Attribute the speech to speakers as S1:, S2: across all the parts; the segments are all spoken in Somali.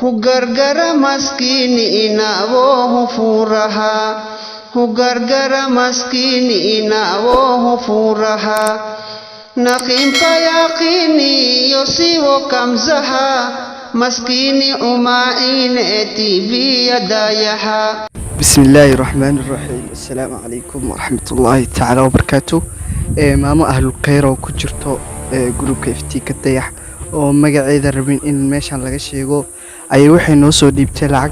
S1: Hugargara maskini inawohu furaha, hugargara maskini inawohu furaha, naqimpa yaqini yosiwo kamzaha, maskini umaine TV yadayaha.
S2: بسم الله الرحمن الرحيم، السلام عليكم ورحمة الله تعالى وبركاته. Maamo ahlulkheyr oo ku jirto gruubka Iftiinka Dayax oo magaceeda rabin in meeshan laga sheego ayay waxay noo soo dhiibtay lacag.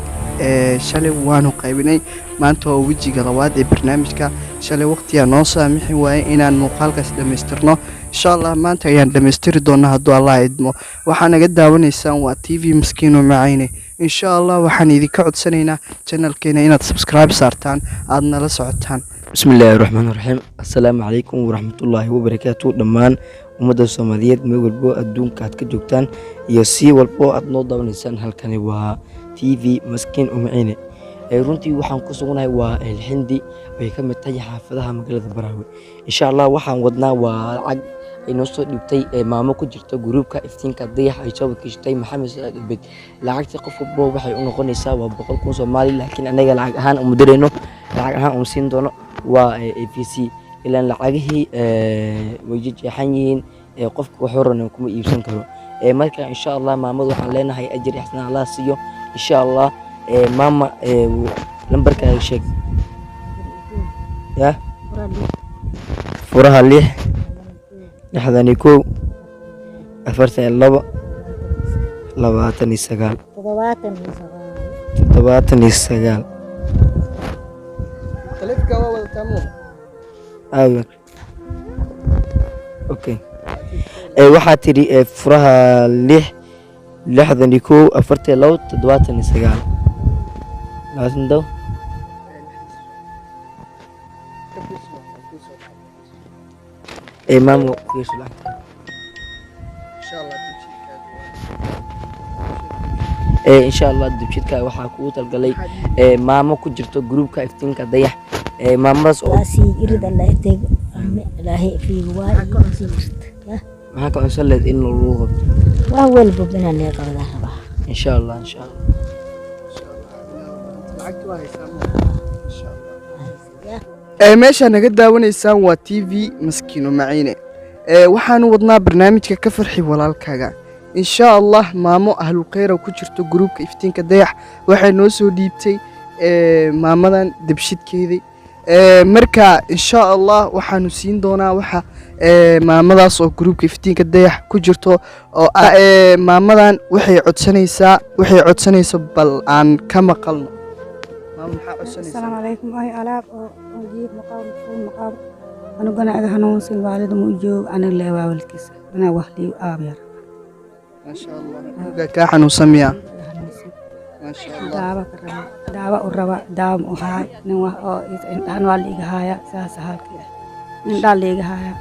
S2: Shalay waanu qaybinay, maanta waa wejiga labaad ee barnaamijka. Shalay waqtiyaa noo saamixi waayey inaan muuqaalkaas dhammaystirno. Insha Allah maanta ayaan dhammaystiri doonaa hadduu Allah idmo. Waxaa naga daawanaysaan waa TV Maskiino Macayne. Insha Allah waxaan idinka codsanaynaa channelkeena inaad subscribe saartaan, aad nala socotaan.
S3: Bismi illaahi raxmaan raxiim, assalaamu calaykum waraxmatullaahi wabarakaatu. Dhammaan ummadda Soomaaliyeed meel walbo adduunka aad ka joogtaan iyo si walbo aad noo daawanaysaan, halkani waa TV Maskiin Umaciine. Runtii waxaan ku sugnahay waa Elxindi, ay ka mid tahay xaafadaha magaalada Baraawe. Insha Allah waxaan wadnaa waa lacag ay noo soo dhiibtay maamo ku jirta gruubka Iftiinka Dayax, ay soo wakiishatay Maxamed Saciid Ubeed. Lacagta qof walbo waxay u noqonaysaa waa 100,000 Soomaali, laakiin anaga lacag ahaan uma dirayno, lacag ahaan uma siin doono, waa AVC ilaan lacagihii way jeexan yihiin, qofka wuxuu rabna kuma iibsan karo. Marka insha Allah maamadu waxaan leenahay ajir ixsaan Allah siiyo insha Allah. Maama, lambarkaaga sheeg ya. Furaha 6, 61, 42, 29.
S4: 79.
S3: 79.
S2: Taleefanka waa wadataa mo?
S3: Aadan, okay. Waxaa tidhi furaha 6, 61, 42, 79, 20 daw. Maamo, fiirso lacagta.
S2: Insha Allah dibshidkaaga.
S3: Insha Allah dibshidka waxaa kugu talgalay maamo ku jirto gruubka Iftiinka Dayax, maamadaas oo
S4: Waasii irid Allah teg Ilaahay fiigu waa sii jirta.
S3: Maxaa ka codsan leed in lagu qabto?
S4: Wax walba inaan lee qabdaa rabaa.
S3: Insha Allah, insha Allah.
S2: Lacagta waa haysaa mo? Insha Allah. Meeshaa naga daawanaysaan waa TV Maskiino Maciine. Waxaanu wadnaa barnaamijka ka farxi walaalkaaga. Insha Allah maamo ahlulkheyra ku jirto gruubka Iftiinka Dayax waxay noo soo dhiibtay maamadan debshidkeedii. Marka insha Allah waxaanu siin doonaa waxa maamadaas oo gruubka Iftiinka Dayax ku jirto oo maamadan waxay codsanaysaa, waxay codsanayso bal aan ka maqalno. Maama, maxaa codsanaysaa?
S5: Asalaamu calaykum. Ay alaab oo jiif maqaab fuul maqaab anugana aga hanuunsan, waalida mu joog, aniga lee waawalkiisa anaa wax liiw aabyar.
S2: Maasha Allah, cunugaa kaa xanuunsan miyaa? Maasha Allah.
S5: Daawa ka raba, daawa u raba, daawa ma u haay nin wax oo indhahan waa liiga haaya, saas halkii ah indhaa liiga haaya,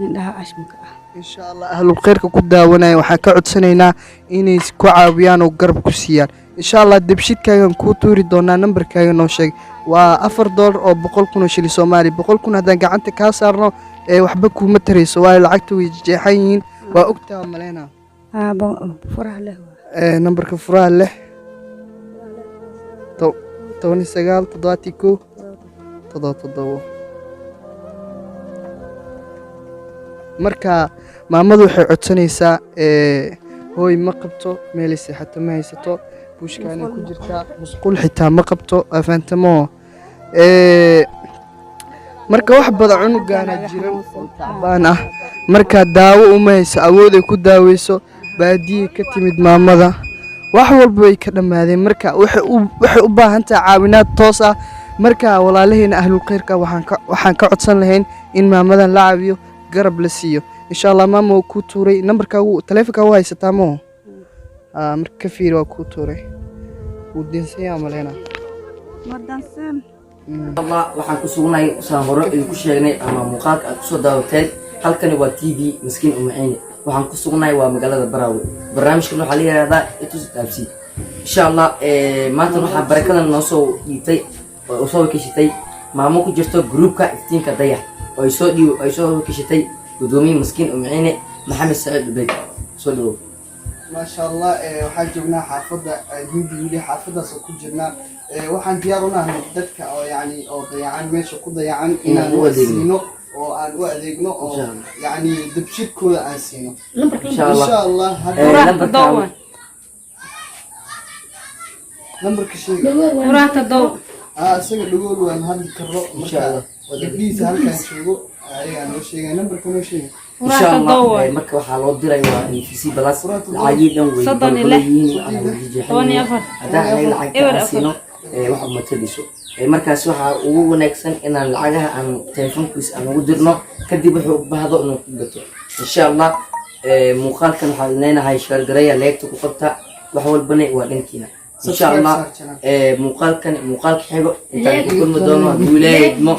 S5: indhaha ashmka ah.
S2: Insha Allah ahlulkhayrka ku daawanaya waxaan ka codsanaynaa inay ku caawiyaan oo garab ku siiyaan. Insha Allah debshidkaagan kuu tuuri doonaa. Nambarkaaga noo sheeg. Waa $4 oo 100,000 oo shilin Soomaali. 100,000 haddaan gacanta kaa saarno waxba kuuma tarayso, waayo lacagta way jeexan yihiin, waa ogtaa maleynaa.
S5: Furaha leh.
S2: Nambarka furaha 6, 19, 71, 77. Marka maamadu waxay codsanaysaa, hooy ma qabto, meelay seexato ma haysato, buushkaana ku jirtaa, musqul xitaa ma qabto, afaantamo. Marka wax badan cunugaana jiran oo tacbaan ah, marka daawo uma hayso awooday ku daaweyso. Baadiyay ka timid maamada, wax walba way ka dhammaadeen. Marka waxay u baahan tahay caawinaad toos ah. Marka walaalaheena ahlulkhayrka waxaan ka codsan lahayn in maamadan la caawiyo, garab la siiyo insha Allah. Maama, waa kuu tuuray nambarkaagu, taleefonkaagu haysataa moo? Marka ka fiiri, waa kuu tuuray, wuu dinsanyaa maleyna.
S5: Madansan.
S3: Allah waxaan ku sugnahay, saan hore idinku sheegnay ama muuqaalka aad kusoo daawateen, halkani waa TV Maskiin Umaciine. Waxaan ku sugnahay waa magaalada Baraawe. Barnaamijkan waxaa la yihahdaa Itus Taabsi. Insha Allah maanta waxaa barakadan noo soo dhiibtay oo soo wakiishatay maamo ku jirto gruubka Iftiinka Dayax oo ay soo wakiishatay gudoomiye Maskiin Umaciine Maxamed Saciid Ubeyd. Soo dhawow.
S2: Maasha Allah. Waxaan joognaa xaafadda Hindi, weli xaafaddaas oo ku jirnaa. Waxaan diyaar u nahay dadka oo yani oo dayacan, meesha ku dayacan, inaan
S3: u
S2: wax
S3: adeegno.
S2: siino oo aan u adeegno oo
S3: Insha Allah.
S2: yani dabshidkooda aan siino.
S3: Insha Allah.
S2: Insha Allah hadda
S3: Lambarka
S5: 7.
S2: Lambarka sheega.
S5: 07.
S2: Isaga dhagool waan hadli karo.
S3: Insha
S2: Marka
S3: Allah.
S2: gabdhihiisa halkaan joogo ayagaa noo sheegaya nambarka, noo sheega.
S3: Insha Allah.
S5: 7.
S3: Marka waxaa loo diray waa EVC Plus.
S2: 7.
S3: Lacagii dhan way
S5: 36.
S3: yihiin, waxaa lagu jeexan.
S5: 14.
S3: Haddaan anaga lacagta
S5: Eber
S3: aan
S5: 4.
S3: siino, wax uma taliso. Markaas waxaa ugu wanaagsan inaan lacagaha aan telefoonkiisa aan ugu dirno, kadib wuxuu u baahdo inuu ku gato, insha Allah. Muuqaalkan waxaan leenahay share gareeya, like-ta ku qabta, wax walbana waa dhankiina, insha
S2: Subscribe
S3: Allah.
S2: saar channel.
S3: Muuqaalkan muuqaalka xigo intaan ku kulmi doono, hadduu Ilaahay idmo.